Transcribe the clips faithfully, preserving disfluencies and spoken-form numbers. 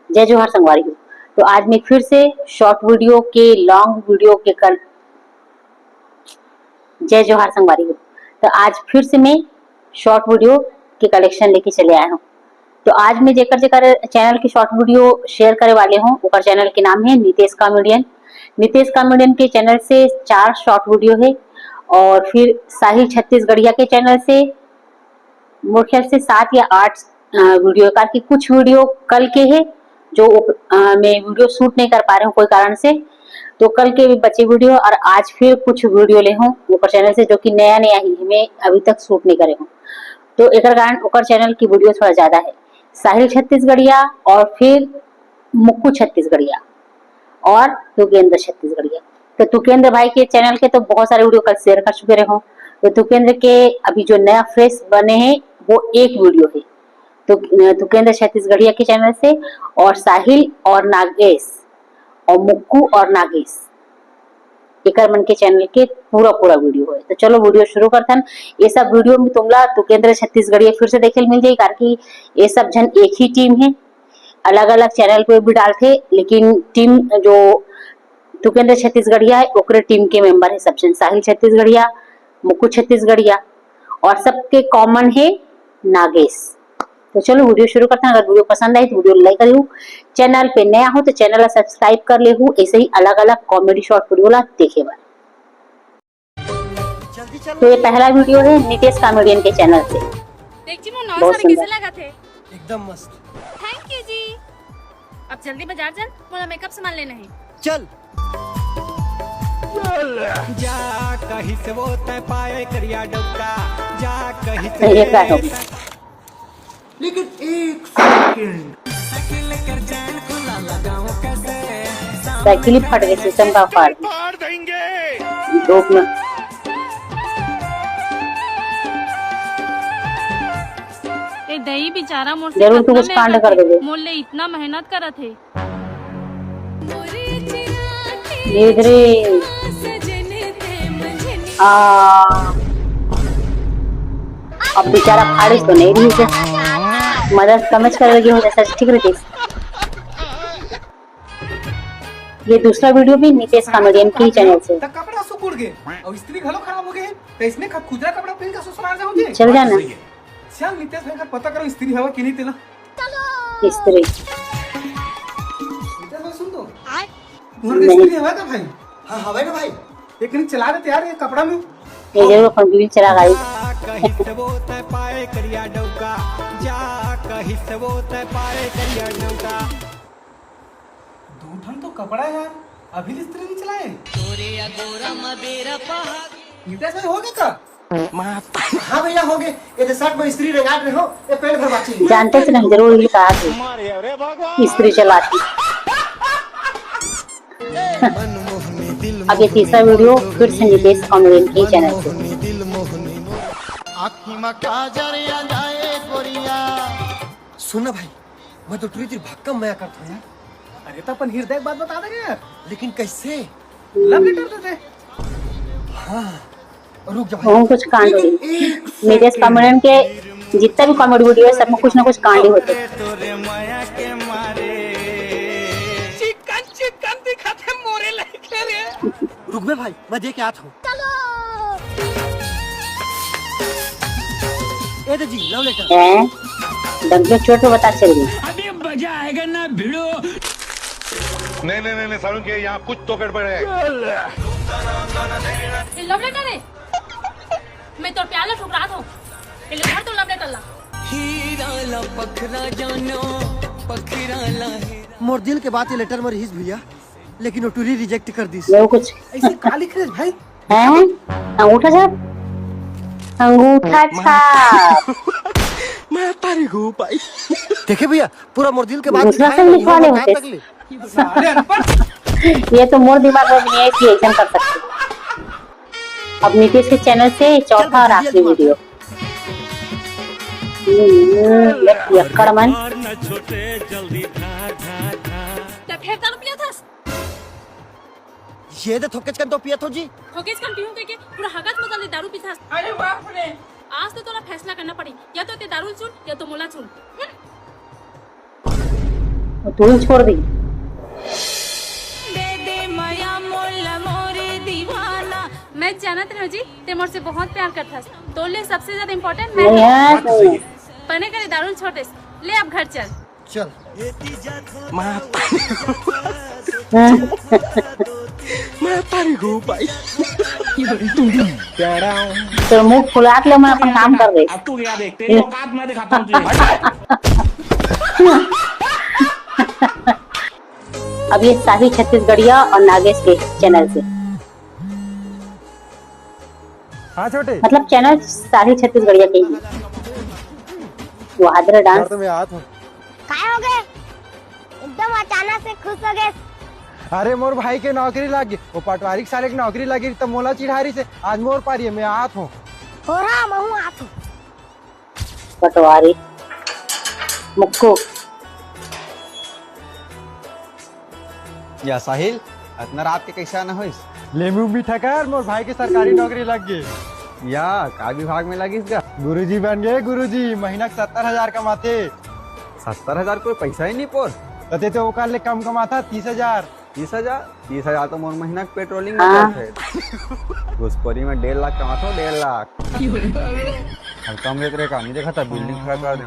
जय जोहार संगवारी हो। तो आज मैं फिर से शॉर्ट वीडियो के, लॉन्ग वीडियो के कल, जय जोहार संगवारी हो। तो आज फिर से मैं शॉर्ट वीडियो के कलेक्शन लेके चले आए हूँ। तो आज मैं जेकर जेकर चैनल के शॉर्ट वीडियो शेयर करे वाले हूँ, ओकर चैनल के नाम है नितेश कॉमेडियन। नितेश कॉमेडियन के चैनल से चार शॉर्ट वीडियो है, और फिर साहिल छत्तीसगढ़िया के चैनल से मोर ख्याल से सात या आठ, अ, वीडियो, काबर कि कुछ वीडियो कल के है, जो, अ, मैं वीडियो शूट नहीं कर पा रहे हूँ कोई कारण से, तो कल के भी बचे वीडियो, और आज फिर कुछ वीडियो ले हूँ ओकर चैनल से, जो कि नया नया ही है, मैं अभी तक शूट नहीं करे हूँ, तो एकर कारण ओकर चैनल की वीडियो थोड़ा ज्यादा है। साहिल छत्तीसगढ़िया और फिर मुक्कू छत्तीसगढ़िया और तुकेंद्र छत्तीसगढ़िया। तो तुकेंद्र भाई के चैनल के तो बहुत सारे वीडियो कल शेयर कर चुके रहे हो। तो तुकेंद्र के अभी जो नया फ्रेश बने हैं, वो एक वीडियो है। तो, अ, तुकेंद्र छत्तीसगढ़िया के चैनल से, और साहिल और नागेश, और मुक्कू और नागेश, एकर मन के चैनल के पूरा पूरा वीडियो है। तो चलो वीडियो शुरू करथन। ये सब वीडियो में तुमला तुकेंद्र छत्तीसगढ़िया फिर से देखे ल मिल जाई, काबर कि ये सब झन एक ही टीम है, अलग अलग चैनल पे भी डालथे, लेकिन टीम जो तुकेंद्र छत्तीसगढ़िया है, ओकरे टीम के मेंबर है सब झन, साहिल छत्तीसगढ़िया, मुक्कू छत्तीसगढ़िया, और सबके कॉमन है नागेश। तो चलो वीडियो शुरू करते हैं। अगर वीडियो पसंद आई तो वीडियो लाइक कर लू, चैनल पे नया हो तो चैनल ला सब्सक्राइब कर ले हूँ, ऐसे ही अलग अलग कॉमेडी शॉर्ट वीडियो ला देखे बर। तो ये पहला वीडियो है नितेश कॉमेडियन के चैनल से। देख जी, मोर नवा बहुत साड़ी कैसे सुंदर। लगा थे? एकदम मस्त। थैंक यू जी। अब जल्दी बाजार चल, मोला मेकअप सामान लेना है। चल। जा कहिस वो तै पाए करिया डौका, जा कहिस ये क्या हो गया? लेकिन एक सेकंड। साइकिल ही फट गई, सिस्टम का फाड़। धूप में। ए दई बेचारा मोर से जरूर तू कतना कुछ कांड मेहनत कर हे, देबे। मोर ले इतना मेहनत करत हे। ये इधर ही। आ, अब बेचारा फाड़िस तो नहीं रही से। मदद कमच कर लगी हो जैसा ठीक रहती। ये दूसरा वीडियो भी नितेश कॉमेडियन के ही चैनल से। त कपड़ा सुकुड़ गए और स्त्री घलो खराब हो गए, तो इसने ख-, खुदरा कपड़ा पहन के ससुराल जाओगे? चल जाना। बात सही है। श्याम नितेश भाई का पता करो, स्त्री हवा कि नहीं तेला। स्त्री। नितेश भाई सुन तो। तुम्हारे नहीं। स्त्री हवा का भाई? हाँ, हवा ना भाई। एक मिनट चला देते यार, ये कपड़ा में। ये जरूर अपन बिल चला गाड़ी। कहिस वो तै पाए करिया डौका, जा कहिस वो तै पाए करिया डौका। दू ठन तो कपड़ा है यार, अभी ले स्त्री नहीं चलाए। नितेश भाई हो गए का? हाँ भैया हो गए। ये तो शर्ट में स्त्री रेंगाट रहे हो, ये पैंट भर बाची। जानते से नहीं जरूर ये कहा थी स्त्री चलाती। अब ये तीसरा वीडियो फिर से नितेश कॉमेडियन के चैनल से। आँखी में काजर आ जाए गोरिया। सुन ना भाई, मैं तो टुरी तिर भक्कम मया करत हूँ यार। अरे तो अपन हृदय की बात बता देंगे यार। लेकिन कैसे? लव लेटर दे दे। हाँ, रुक जा भाई। बहुत कुछ कांड हुई। एक नितेश कॉमेडियन के जितना भी कॉमेडी वीडियो है, सब में कुछ ना कुछ कांड ही होते हैं। चिकन चिकन दिखाते मोरे लइके रे। रुकबे भाई, मैं दे के आत हूँ। ए दे जी, लव लेटर। हैं? डंके चोट पे बता चल गई। अभी मजा आएगा ना भिड़ो। नहीं, नहीं, नहीं, नहीं, सारुण के यहाँ कुछ तो गड़बड़ है। ये लव लेटर है? मैं तोर प्यार ला ठुकरात हूँ। ये ले धर तो लव लेटर ला। हीरा ला पखरा जानो, पखरा ला हीरा। मोर दिल के बात ये लेटर में रहीस भैया, लेकिन वो टुरी रिजेक्ट कर दीस। वो कुछ ऐसे का लिख रहे भाई? हैं? अंगूठा छाप? अंगूठा छाप। मैं तारी गो भाई। देखे भैया, पूरा मोर दिल के बात दूसरा लिखा से है, लिखवा ले होते। तक ले। ये तो मोर दिमाग में भी नहीं है कि ऐसा कर सकते। अब नीतीश के चैनल से चौथा और आखिरी वीडियो। हम्म, ये पियक्कड़ मन। तब फिर दारू पिया था? ये दे थोकेच कन तो पियत हो जी। थोकेच कन पीहूं कहिके पूरा हगत मुतल ले दारू पीथस। अरे बाप रे। आज तो तोला फैसला करना पड़ी, या तो ते दारू चुन या तो मोला चुन। हम्म। तू ही छोड़ दी। मैं जानत रहे जी, ते मोर से बहुत प्यार करथस। तोर ले सबसे ज्यादा इम्पोर्टेंट मैं हूँ। पने करे दारू छोड़ दे। ले अब घर चल। चल। हाँ। मैं तारी घू पाई। तो मुंह फुला के ले, मैं अपन काम कर दे। अब तू गया देख, तेरी औकात मैं दिखाता हूँ तुझे। अब ये साहिल छत्तीसगढ़िया और नागेश के चैनल से, हाँ छोटे। मतलब चैनल साहिल छत्तीसगढ़िया के ही। वो हादरा यार डांस। तो मैं आत हूँ। काय हो गए? एकदम अचानक से खुश हो गए। अरे मोर भाई के नौकरी लग गई, वो पटवारी के साले के नौकरी लगी तो मोला चिढ़ारी से आज मोर पारी है, मैं आत हूँ। हो रहा महू आत हूँ। पटवारी मुक्कू। या साहिल, अतना रात के कैसे आना होइस? लेमू मीठा कर, मोर भाई के सरकारी नौकरी लग गई। या का विभाग में लगिस गा? गुरुजी बन गए गुरुजी, महीना के सत्तर हजार कमाथे। सत्तर हजार कोई पैसा ही नहीं पोर। तते तो ओकर ले कम कमाथा, तीस हजार। तीस हजार? तीस हजार तो मोर महीना के पेट्रोलिंग हाँ। में जाथे। घुसखोरी में डेढ़ लाख कमाथो, डेढ़ लाख। हल्का में एक रेखा नहीं देखा था, बिल्डिंग खड़ा कर दे।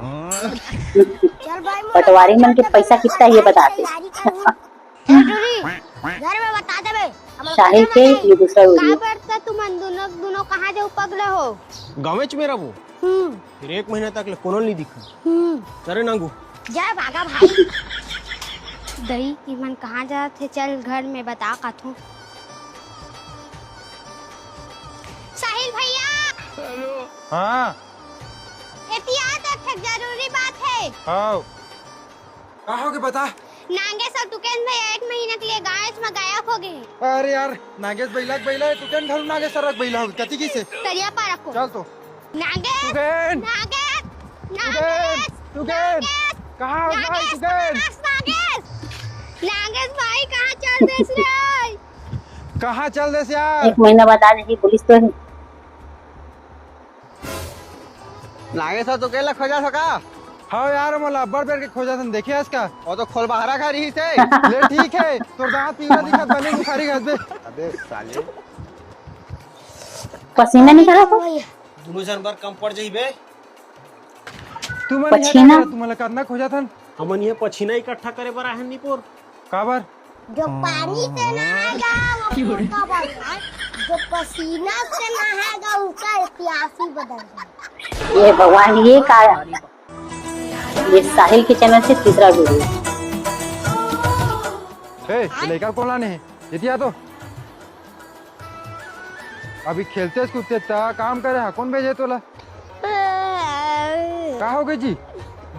चल भाई, मोर पटवारी मन के पैसा कितना ये बताते। तैयारी कर। ए, टूरी, घर में बता देबे। हमर साहिल के ये दूसरा का वीडियो। करता तुमन दोनों, दोनों कहाँ जाऊ पगला हो? गाँवेच में रहबो। हम्म। फिर एक महीना तक ले कोनो नहीं दिखा। हम्म। चले नांगू। जा भागा भाई। दई, इमन कहाँ जात हे? चल घर में बता काथू। साहिल भैया। हाँ। एती आ देख, एक जरूरी बात है। हाँ। का हो गए बता। नागेश और टुकेन भैया एक महीना के लिए गाँव में गायब हो गए। अरे यार, नागेश बैला के बैला है, टुकेन घलू नागेश सरक बैला हो गए। कथी की से? तरिया पारक को। चल तो। Nagesh. Toucan. Nagesh. Toucan. Nagesh. Toucan. कहाँ हो गए नागेश, टुकेन? नागेश, नागेश। नागेश भाई, कहाँ चल देस रे? कहाँ चल देस यार? एक महीना बाद आ जाही पुलिस तो ही। नागेश तो केला खोजा सका। हाँ यार, मोला अब्बड़ बेर के खोजा थन, देखे आज का। वो तो खोल बाहरा खा रही से। ले ठीक है, तोर दांत पीला दिखत बने बुखारी घस बे। अबे साले। पसीना निकला था। दोनों जन बर कम पड़ जाई बे। तू मन पछीना। तू मला कतना खोजा थन। हमन ये पछीना इकट्ठा करे बर आहन निपोर। काबर? जो पानी से नहाएगा वो काबा है, जो पसीना से नहाएगा उसका इतिहास ही बदल जाएगा। ये भगवान, ये का? ये साहिल के चैनल से तीसरा वीडियो। ए, ये लड़का कौन लाने है? ये दिया तो। अभी खेलते कूदते ता काम करे हा, कौन भेजे तोला? का हो गए जी?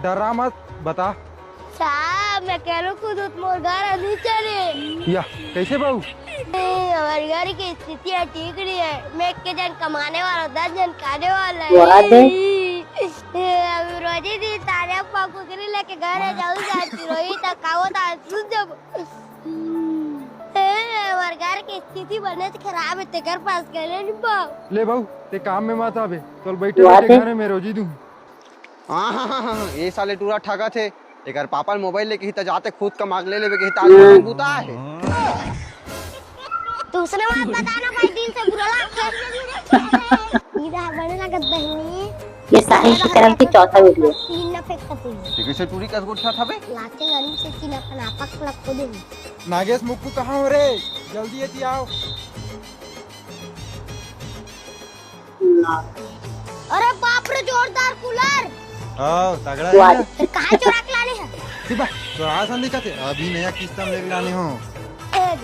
डरा मत, बता। साहब, मैं कह रहा हूँ, खुद मोर घर नहीं चले। या, कैसे बाबू? हमारे घर की स्थिति ठीक नहीं है। मैं एक के जन कमाने वाला, दस जन खाने वाला है। वाह बे। अभी रोजी दी तारे पाव कुकरी लेके घर आ जाऊ जाती रोही तक खाओ ता सुन जब। हमारे घर की स्थिति बने तो खराब है, तेकर पास करे नहीं पाओ। ले बाबू, ते काम में मत आबे, चल बैठे वाह बैठे बे। घर में रोजी दूँ। हाँ, हाँ, हाँ, हाँ, ये साले टूरा ठगा थे। एकर पापा मोबाइल लेके ही त जाते खुद कमा के ले लेबे के ही त आज बूता है। तू उसने बात बताना भाई, दिल से बुरा लगता है। सीधा बने लगत बहनी। ये साहिल के चैनल की चौथा वीडियो। सीन न फेंक सकती। ठीक से टूरी कस गोठिया था बे। लाते गरीब से सीन अपन आपक लग को दे। नागेश मुक्कू कहाँ हो रे? जल्दी एती आओ। अरे बाप रे, जोरदार कूलर। हाँ, तगड़ा वाह। है ना? फिर कहाँ चोरा के लाने हैं? ठीक बा, तो आसन दिखा थे, अभी नया किस्त में लेके लाने हो। ए,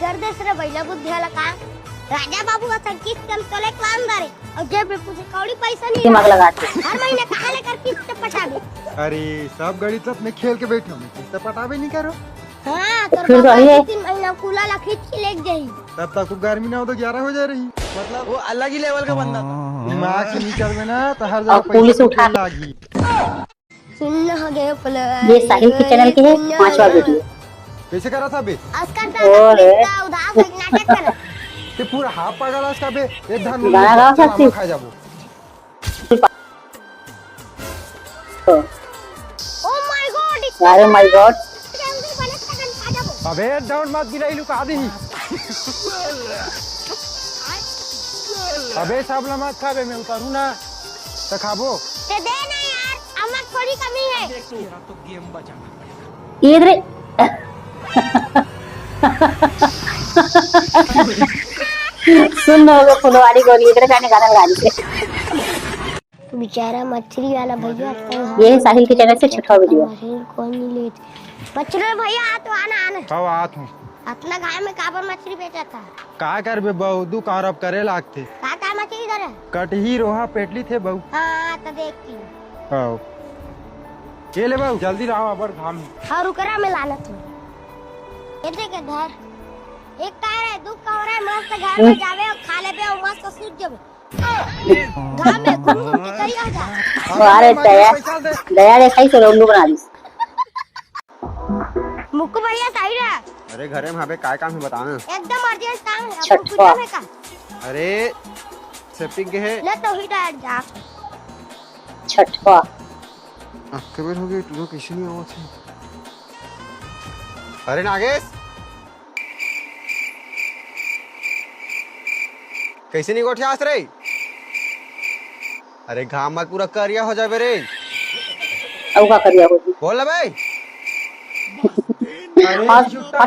कर दे सरे भैया बुद्धि वाला काम। राजा बाबू का संग किस्त कम तोले काम दारे और जेब में कुछ कौड़ी पैसा नहीं दिमाग रहा। लगाते। हर महीने कहाँ लेकर किस्त पटाबे? अरे, सब गणित अपने खेल के बैठे हो, मैं किस्त पटाबे नहीं करो। हाँ, तोर फिर बाबा कहिए। दो तीन महीना कूला ला खींच के लेके जाही। तब तक गर्मी ना हो तो ग्यारह हो जा रही। मतलब वो अलग ही लेवल का बंदा था। दिमाग से निकल में ना तो हर और जगह पुलिस पैसा उठा लागी। सुन हो गए पुलवा। ये साहिल के चैनल के है, पांचवा वीडियो। कैसे करा था बे? अस्कर ओए। का उदास एक नाटक करा। ते पूरा हाफ पागल आज का बे, एक धान गाना गाओ चल, सकती। हम खा जाबो। Oh my God, अरे my God। अबे दौड़ मत, बिलाई लुका दी। अबे सब ला मत खाबे, मैं उतारू ना त खाबो। ते दे ना यार, अम्मा थोड़ी कमी है। ये रे। सुन ना, वो फुलवारी गोरी, एकरे गाने गाना लगा दीजिए। बेचारा मछली वाला भैया। ये है साहिल के चैनल से छठवा वीडियो। मछली कौन नहीं लेत? मछली भैया, आ तो आना, आना। कब आत हूँ? अतना घाम में काबर मछली बेचा था? का करबे बहू, दू कारब करे लागथे। का का मछली धरे? कटही, रोहा, पेटली थे बहू। हाँ, तो देखती हूँ। आओ। ये ले बहू, जल्दी लाओ, अबर घाम हे। और उकरा में लाना तू। ये देखे धर। एक का रे, दू कौरे मस्त घर में जावे और खा लेबे और मस्त सूत जाबे। घाम में घूम घूम के करिया हो जा। अरे दया, दया रे, सही से रोंडू बना दी। मुक्कू भैया सही रहा। अरे घरे में हबे, काय काम है बताना। एकदम अर्जेंट काम है, छठवा। पूजा में का? अरे सेपिक गे है। ले तो ही डाल जा। छठवा। अक्के बेर हो गई, टूरा कैसे नहीं आवत है? अरे नागेश, कैसे नहीं गोठियास रे? अरे घाम मत पूरा करिया हो जाबे रे। अब का करिया हो जी? बोल ना भाई। हॉट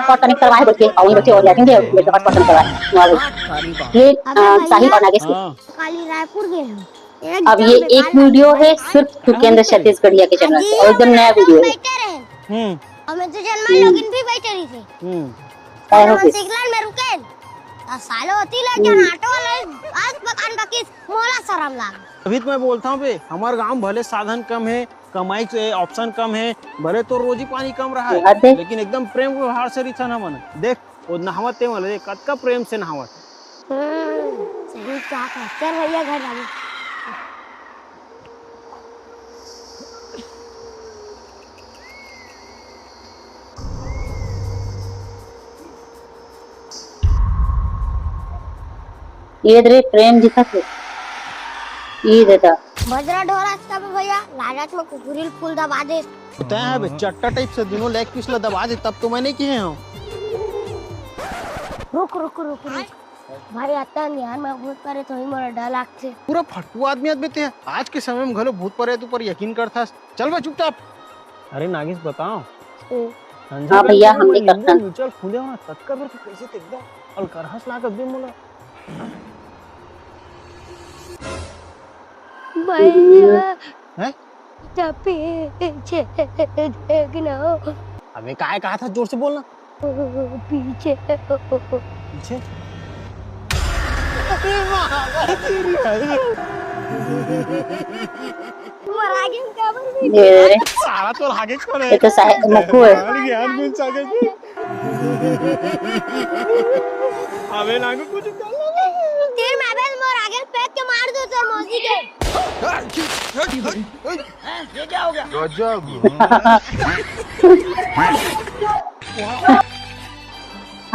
हॉट कनेक्ट करवाए बच्चे, और बच्चे और जाते हैं, ये तो हॉट कनेक्ट करवाए। वाह भाई। ये अ, साहिल और नागेश के। हाँ। काली रायपुर गए हैं। अब ये एक वीडियो है सिर्फ टुकेंद्र छत्तीसगढ़िया के चैनल से, और एकदम नया वीडियो है। हम्म। हमें तो जन्मा लोगिन भी बैठे रही थे। हम्म। काय हो गइस? सिग्नल में रुके। आ सालो होती ले जन ऑटो वाले आज बकान बकिस मोला शरम लाग। अभी तो मैं बोलता हूँ बे, हमारे गांव भले साधन कम है, कमाई के ऑप्शन कम है, भले तो रोजी पानी कम रहा है, लेकिन एकदम प्रेम व्यवहार से रिथन हमन। देख, वो नहावत ते वाला, देख, कतका प्रेम से नहावत। हम्म, सही बात है। चल भैया, घर जाबो। ये दे रे प्रेम दिखत हे। ये देता। बजरा ढोरा सब भैया, लालच में कुकुरी ल फूल दबा दे। तैं है बे, चट्टा टाइप से दोनों लेग पीस ला दबा दे, तब तो मैं नहीं किहे हूँ। रुक, रुक, रुक, रुक। भाई, आता नहीं यार, मैं भूत प्रेत होही, मोला डर लागथे। पूरा फटू आदमी आदमी ते। आज के समय में घलो भूत प्रेत ऊपर यकीन करथस? चल बे चुपचाप। अरे नागेश, बताओ। हम्म। हाँ भैया, हम नहीं करथन। म्यूचुअल फंड हो ना, ततका बेर तो कैसे ते एकदम अलकरहस लागत बे मोला। भैया। हैं? पीछे देखना। अबे काय कहा था, जोर से बोलना। पीछे। पीछे? अरे माँ, तेरी भाई। मर आगे का बर भी। ये रे। साला तो आगे कौन है? ये तो साहे-, मक्कू है। मार गया, आदमी सागे जी। अबे नागू कुछ कर लो। तीर में अबे मोर आगे फेंक के मार दो तो मौसी के। ये क्या हो गया? गजब।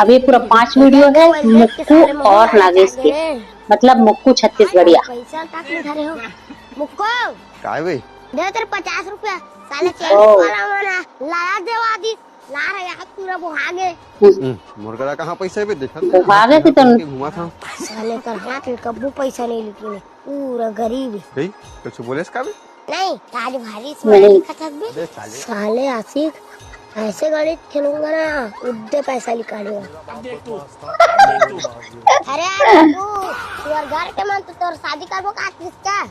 अब ये पूरा पांच वीडियो है मुक्कू और नागेश के, मतलब मुक्कू छत्तीसगढ़िया। पैसा तक नहीं धरे हो मुक्कू। काय बे? दे तेरे पचास रुपया, साले चेंज वाला वाला लाया देवा दी, ला रहा यार पूरा बुहा गए। हम्म, मोर करा कहाँ पैसा है बे? देखा तो बुहा गए कि तुम? घुमा था। साले कर हाथ में कब्बू पैसा नहीं लेकिन पूरा गरीब है। कहीं कुछ बोले इसका बे? नहीं, आज भारी नहीं। सोना दिखा था बे। अबे साले। साले आशिक, ऐसे गणित खेलूंगा ना, उद्दे पैसा निकालूंगा। अरे यार, तू, तोर घर के मन तो तोर शादी करबो का किसका?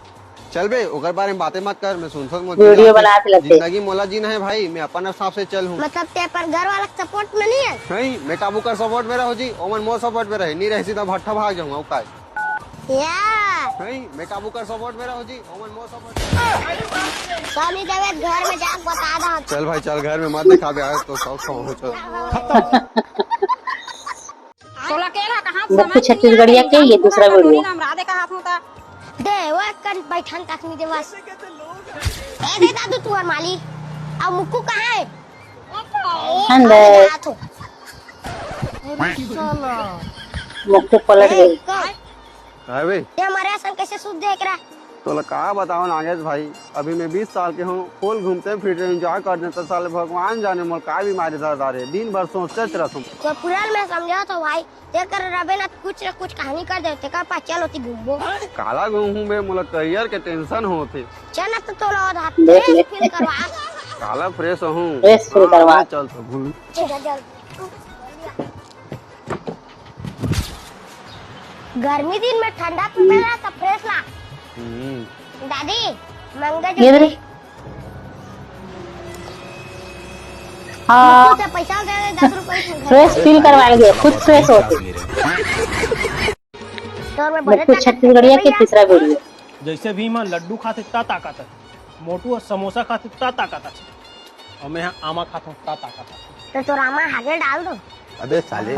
चल बे, ओकर बारे में बातें मत कर, मैं सुन सकत मोर वीडियो बना के लगते। जिंदगी मोला जीना है भाई, मैं अपन हिसाब से चल हूँ। मतलब ते पर घर वाला सपोर्ट में नहीं है? नहीं, मैं काबू कर सपोर्ट में रहो जी, ओमन मोर सपोर्ट में रहे, नहीं रहे सीधा भट्ठा भाग जाऊंगा, उकाय। या। नहीं, मैं काबू कर सपोर्ट में रहो जी, ओमन मोर सपोर्ट। स्वामी देवे घर में जाके बता दो। चल भाई चल, घर में मत दिखा बे, आज तो सब सब हो चल। तोला केला कहाँ से मुख्य समझ नहीं छत्तीसगढ़िया आवे, के ये एकदम दूसरा पूरा वीडियो। कटोरी में हमरा देखा हाथ होता। दे, वो कन बैठन तक नहीं दे बस। ए दे दादू तुहर माली। अब मुक्कू कहाँ है? अंदर। हाथ हो। अरे साला। मुक्कू पलट ए, गई। कौन? काय बे? ये हमारे असन कैसे सूत देख रहा? तोला का बताओ नागेश भाई, अभी मैं बीस साल के हूँ, full घूमते फिरते enjoy करते, तो साले भगवान जाने मोर का बीमारी धर डारे, दिन भर सोचते रहता हूँ। तो पूरा मैं समझा तो भाई, तेकर रबे ना कुछ ना कुछ कहानी कर दे, तेकर पास चल होती घूमबो। काला घूमूं बे, मोला career के tension होथे। चल ना तो तोला और हाथ देख ले। Fresh feel करवा। काला fresh हूँ। Fresh feel हाँ, करवा। चल तो घूम। चल, चल, चल। गर्मी दिन में ठंडा पीबे ना तो fresh ला। हम्म। दादी, मंगे ये जो रे। हाँ। मुझे पैसा दे दे, दस रुपए की। Fresh feel करवा लेंगे, खुद fresh होके। तो मैं बड़े मुझको ताकत छत्तीसगढ़िया के तीसरा video। जैसे भीम ह लड्डू खाथे ता ताकत हे, मोटू ह समोसा खाथे ता ताकत हे, अउ मैं ह आमा खाथों ता ताकत हे। तो तोर आमा हागे डाल दो। अबे साले।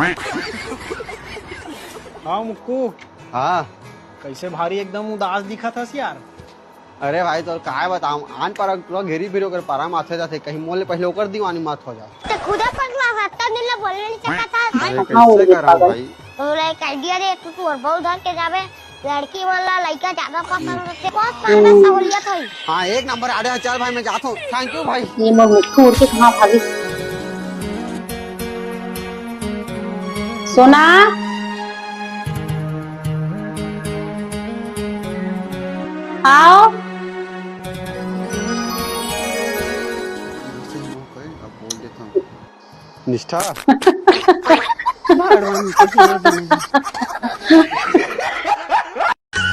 हाँ मुक्कू। हाँ। कैसे भारी एकदम उदास दिखत हस यार। अरे भाई, तो काय बताऊं, आन पर पूरा घेरी फिरो कर पारा माथे जाथे, कहीं मोले पहले ओकर दीवानी मत हो जाए। तो खुदे पगला हत्ता दिन ले बोलने नहीं सकता था। अरे हाँ, कैसे वो कराऊं पागल। भाई? तो एक idea दे, तू, तू और बहुत धर के जावे। लड़की मन ला लइका ज्यादा पसंद होथे। बहुत ज्यादा सहूलियत होही। हाँ, एक नंबर idea हे। चल भाई, मैं जात हूँ। Thank you भाई। ये मोर मुट्ठी उड़ के कहाँ भागिस? सोना, आओ। निष्ठा।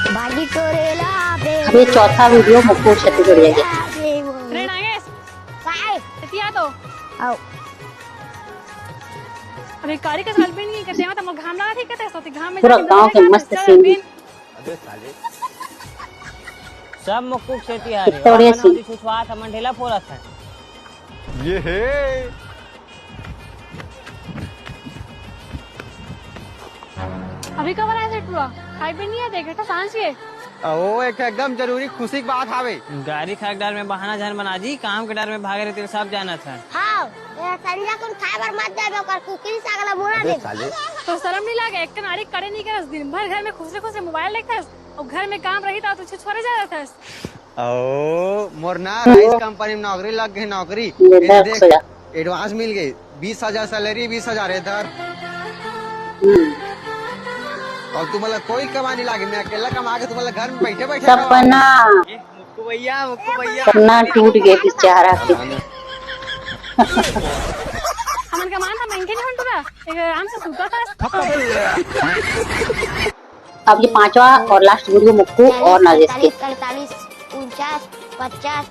भागी तोरे ला बे। अबे चौथा video मुक्कू छत्तीसगढ़िया के। बे वो। रे नागेश, काय? एती आ तो। आओ। अबे कारी का साल बिन नहीं करते, मतलब घाम लगा ठीक करते, सोते घाम में पूरा जाके गांव के दौड़ेगा, मस्त चल scene। बिन। अबे साले। सब मुक्कू के सेती हरे। कितना बढ़िया scene। छुछुआत हमन ढेला फोरत हे। ये हे। अभी कब आया सेठुआ? खाई भी नहीं है, देखे तो सांस के। ओ, एक एकदम जरूरी खुशी की बात हावे। गारी खाए के डर में बहाना झन बना जी, काम के डर में भागे रहिथे सब जानत हे। हाँ, ये संजा कुन खाए बर मत जाबे, ओकर कुकरी साग ला मुड़ा अबे दे। साले। तो शर्म नहीं लागे, एक नारी करे नहीं करस, दिन भर घर में खुसरे खुसरे mobile देखस, अउ घर में काम रही त छुछोरे जा जाथस। ओ, मोर ना rice company में नौकरी लग गई, नौकरी। ये ये देख, देख, advance मिल गई, बीस हजार salary, बीस हजार इधर। हम्म। अउ तुम्हारा कोई कमा नहीं लागे, मैं अकेला कमा के तुम्हारा घर में बैठे बैठे सपना। मुक्कू भैया, मुक्कू भैया। सपना टूट गए बेचारा के। हमन का मान था महंगे नहीं होन पूरा, एक आराम से सूता था। अब ये पांचवा और last video मुक्कू और नागेश के। पैंतालीस, उनचास, पचास।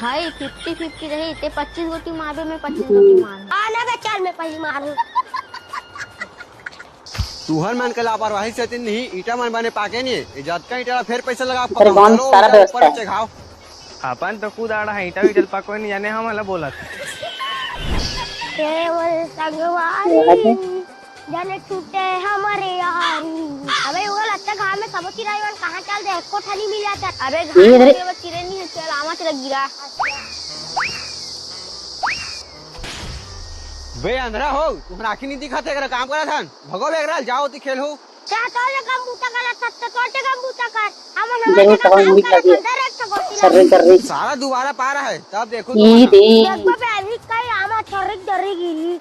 भाई, fifty fifty रही, ते पच्चीस गोटी मारबे, मैं पच्चीस गोटी मारूं। आ ना बे, चल, मैं पहली मारूं। तुहर मन के लापरवाही सेती नहीं, ईटा मन बने पाके नहीं। ये जतका ईटा ला फेर पैसा लगा, अरे पकाओ, कौन चलो, सारा ईटा व्यवस्था ऊपर है। चघाओ। अपन तो खुद आड़ा है, ईटा वीटा पा कोई नहीं जाने, हम वाला बोलत। केवल संगवारी, जाने छूटे हमारे यारी। अबे, वो लगता गांव में सबो चिराई मन कहाँ चल दे, एको ठनी मिल जाता। अबे, ये घाम रे। में वो चिरे नहीं है, चल, आमा तेरा गिरा। बे अंधरा हो, तुम्हारा आँखी नहीं दिखा थे, अगर काम करा था, भगो बे, अगर जाओ ती खेल हो। क्या तोरे काम बूता कर, सब तो तोरे काम बूता कर। हम, हम जरूर जगह काम काम उम्मीद कर, लगी है। अंदर एक ठो गोटी सर रे लगी। कर रे। सारा दोबारा पा रहा है, तब देखो ई तुम। दे। देखो बे, अभी कई आमा चर्रिक डरी गिरी।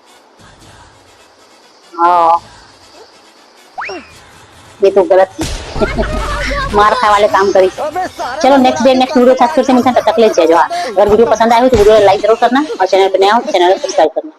हाँ। ये तो गलत है। मार खाए वाले काम करी। चलो next day next video साथ फिर से मिलते हैं, तब तक के लिए जय जोहार। अगर video पसंद आए हो तो video like जरूर करना और channel पे नया हो तो channel को subscribe करना।